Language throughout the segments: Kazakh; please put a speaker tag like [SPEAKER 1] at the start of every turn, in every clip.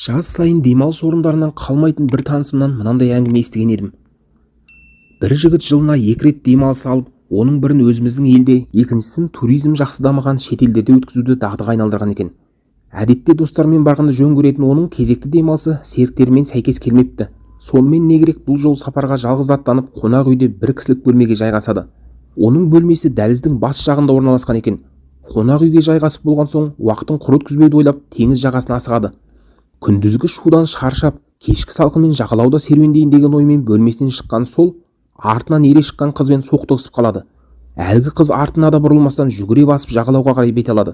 [SPEAKER 1] Жаз сайын демалыс орындарынан қалмайтын бір танысымнан мынандай әңгіме естіген едім. Бір жігіт жылына екі рет демалыс алып, оның бірін өзіміздің елде, екіншісін туризм жақсы дамыған шетелдерде өткізуді дағдыға айналдырған екен. Әдетте достарымен барғанды жөн көретін оның кезекті демалысы серіктерімен сәйкес келмепті. Сонымен не керек, бұл жолы сапарға жалғыз аттанып, қонақ үйде бір кісілік бөлмеге жайғасады. Оның бөлмесі дәліздің бас жағында орналасқан екен. Қонақ үйге жайғасып болған соң, уақытын құр өткізбеуді ойлап, теңіз жағасына асығады. Күндізгі шудан шаршап, кешкі салқынмен жағалауда серуендейін деген оймен бөлмесінен шыққан сол, артынан ере шыққан қызбен соқтығысып қалады. Әлгі қыз артына да бұрылмастан жүгіре басып жағалауға қарай бет алады.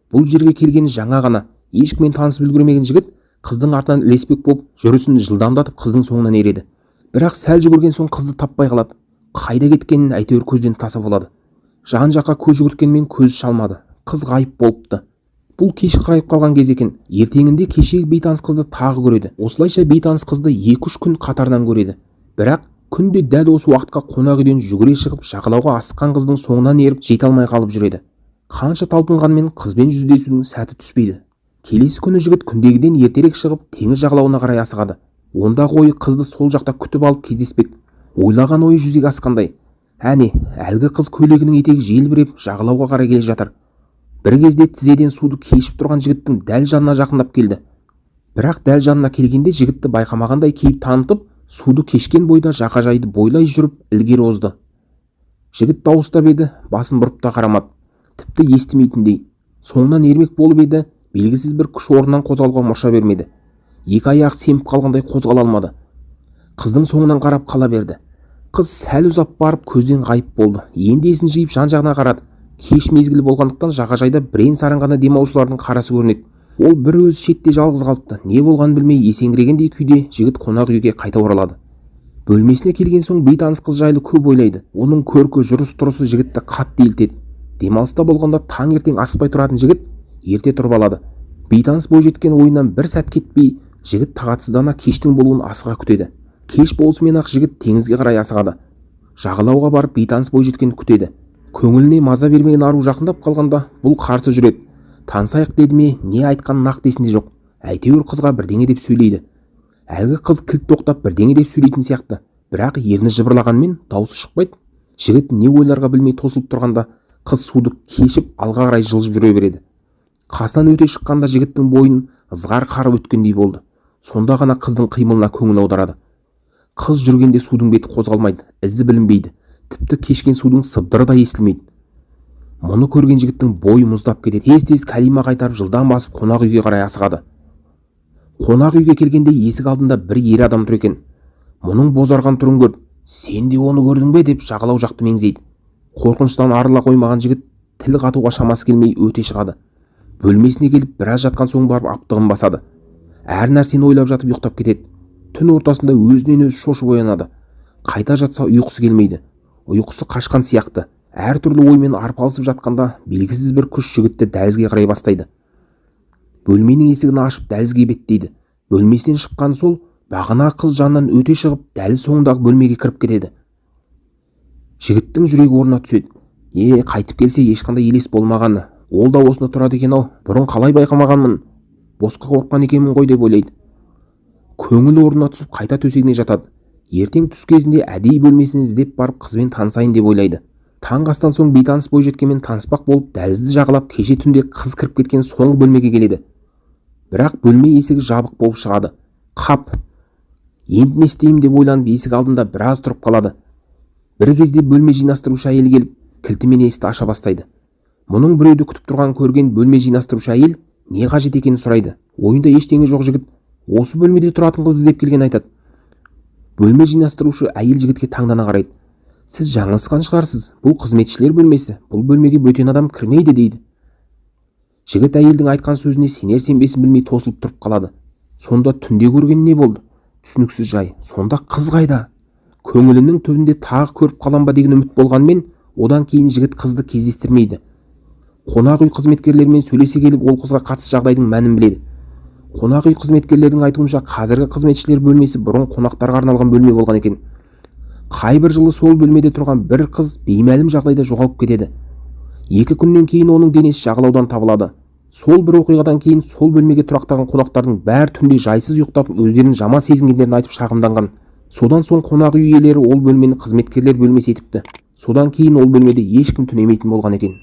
[SPEAKER 1] Бұл жерге келгені жаңа ғана, ешкіммен танысып үлгермеген жігіт қыздың артынан ілеспек болып, жүрісін жылдамдатып, қыздың соңынан ереді. Бірақ сәл жүгірген соң қызды таппай қалады. Қайда кеткенін әйтеуір көзден таса болады. Жан жаққа көз жүгірткенмен көзі шалмады, қыз ғайып болыпты. Бұл кеш қарайып қалған кез екен. Ертеңінде кешегі бейтаныс қызды тағы көреді. Осылайша бейтаныс қызды 2-3 күн қатарынан көреді. Бірақ күнде дәл осы уақытқа қонақ үйден жүгіре шығып, жағалауға асыққан қыздың соңынан еріп жете алмай қалып жүреді. Қанша талпынғанмен қызбен жүздесудің сәті түспейді. Келесі күні жігіт күндегіден ертерек шығып, теңіз жағалауына қарай асығады. Ондағы ойы қызды сол жақта күтіп алып кездеспек. Ойлаған ойы жүзеге асқандай. Әне, әлгі қыз көйлегінің етегі желбіреп, жағалауға қарай келе жатыр. Бір кезде тізеден суды кешіп тұрған жігіттің дәл жанына жақындап келді. Бірақ дәл жанына келгенде жігітті байқамағандай кейіп танытып, суды кешкен бойда жағажайды бойлай жүріп ілгері озды. Жігіт дауыстап еді, басын бұрып та қарамады, тіпті естімейтіндей. Соңынан ермек болып еді, белгісіз бір күш орнынан қозғалуға мұрша бермеді. Екі аяғы семіп қалғандай қозғала алмады. Қыздың соңынан қарап қала берді. Қыз сәл ұзап барып көзден ғайып болды. Енді есін жиып, жан жағына қарады. Кеш мезгілі болғандықтан жағажайда бірен-саран ғана демалушылардың қарасы көрінеді. Ол бір өзі шетте жалғыз қалыпты. Не болғанын білмей есеңгірегендей күйде жігіт қонақ үйге қайта оралады. Бөлмесіне келген соң бейтаныс қыз жайлы көп ойлайды. Оның көркі, жүріс-тұрысы жігітті қатты елтеді. Демалыста болғанда таңертең асықпай тұратын жігіт ерте тұрып алады. Бейтаныс бойжеткен ойынан бір сәт кетпей, жігіт тағатсыздана кештің болуын асыға күтеді. Кеш болысымен-ақ жігіт теңізге қарай асығады. Жағалауға барып бейтаныс бойжеткенді күтеді. Көңіліне маза бермеген ару жақындап қалғанда бұл қарсы жүреді. Танысайық деді ме, не айтқаны нақты есінде жоқ, әйтеуір қызға бірдеңе деп сөйлейді. Әлгі қыз кілт тоқтап, бірдеңе деп сөйлейтін сияқты, бірақ ерні жыбырлағанмен даусы шықпайды. Жігіт не ойларға білмей тосылып тұрғанда қыз суды кешіп, алға қарай жылжып жүре береді. Қасынан өте шыққанда жігіттің бойын ызғар қарып өткендей болды. Сонда ғана қыздың қимылына көңіл аударады. Қыз жүргенде судың беті қозғалмайды, ізі білінбейді, тіпті кешкен судың сыбдыры да естілмейді. Мұны көрген жігіттің бойы мұздап кетеді. Тез-тез кәлима қайтарып, жылдам басып қонақ үйге қарай асығады. Қонақ үйге келгенде есік алдында бір ер адам тұр екен. Мұның бозарған түрін көріп, «Сен де оны көрдің бе?» деп жағалау жақты меңзейді. Қорқыныштан арыла қоймаған жігіт тіл қатуға шамасы келмей өте шығады. Бөлмесіне келіп, біраз жатқан соң барып аптығын басады. Әр нәрсені ойлап жатып ұйықтап кетеді. Түн ортасында өзінен өзі шошып оянады. Қайта жатса, ұйқысы келмейді, ұйқысы қашқан сияқты. Әртүрлі оймен арпалысып жатқанда белгісіз бір күш жігітті дәлізге қарай бастайды. Бөлменің есігін ашып, дәлізге беттейді. Бөлмесінен шыққан сол, бағана қыз жанынан өте шығып, дәліз соңындағы бөлмеге кіріп кетеді. Жігіттің жүрегі орнына түседі. Е, қайтып келсе, ешқандай елес болмағаны. Ол да осында тұрады екен ау, бұрын қалай байқамағанмын, босқа қорыққан екенмін ғой деп ойлайды. Көңіл орнына түсіп, қайта төсегіне жатады. Ертең түс кезінде әдейі бөлмесін іздеп барып, қызбен танысайын деп ойлайды. Таңғы астан соң бейтаныс бойжеткенмен таныспақ болып, дәлізді жағалап, кеше түнде қыз кіріп кеткен соңғы бөлмеге келеді. Бірақ бөлме есігі жабық болып шығады. Қап, енді не істеймін деп ойланып, есік алдында біраз тұрып қалады. Бір кезде бөлме жинастырушы әйел келіп, кілтімен есікті аша бастайды. Мұның біреуді күтіп тұрғанын көрген бөлме жинастырушы әйел не қажет екенін сұрайды. Ойында ештеңе жоқ жігіт осы бөлмеде тұратын қызды іздеп келгенін айтады. Бөлме жинастырушы әйел жігітке таңдана қарайды. «Сіз жаңылысқан шығарсыз, бұл қызметшілер бөлмесі, бұл бөлмеге бөтен адам кірмейді», – дейді. Жігіт әйелдің айтқан сөзіне сенер сенбесін білмей тосылып тұрып қалады. Сонда түнде көрген не болды? Түсініксіз жай. Сонда қыз қайда? Көңілінің түбінде тағы көріп қалам ба деген үміт болғанмен, одан кейін жігіт қызды кездестірмейді. Қонақ үй қызметкерлерімен сөйлесе келіп, ол қызға қатысты жағдайдың мәнін біледі. Қонақ үй қызметкерлерінің айтуынша, қазіргі қызметшілер бөлмесі бұрын қонақтарға арналған бөлме болған екен. Қай бір жылы сол бөлмеде тұрған бір қыз беймәлім жағдайда жоғалып кетеді. 2 күннен кейін оның денесі жағалаудан табылады. Сол бір оқиғадан кейін сол бөлмеге тұрақтаған қонақтардың бәрі түнде жайсыз ұйықтап, өздерін жаман сезінгендерін айтып шағымданған. Содан соң қонақ үй иелері ол бөлмені қызметкерлер бөлмесі етіпті. Содан кейін ол бөлмеде ешкім түнемейтін болған екен.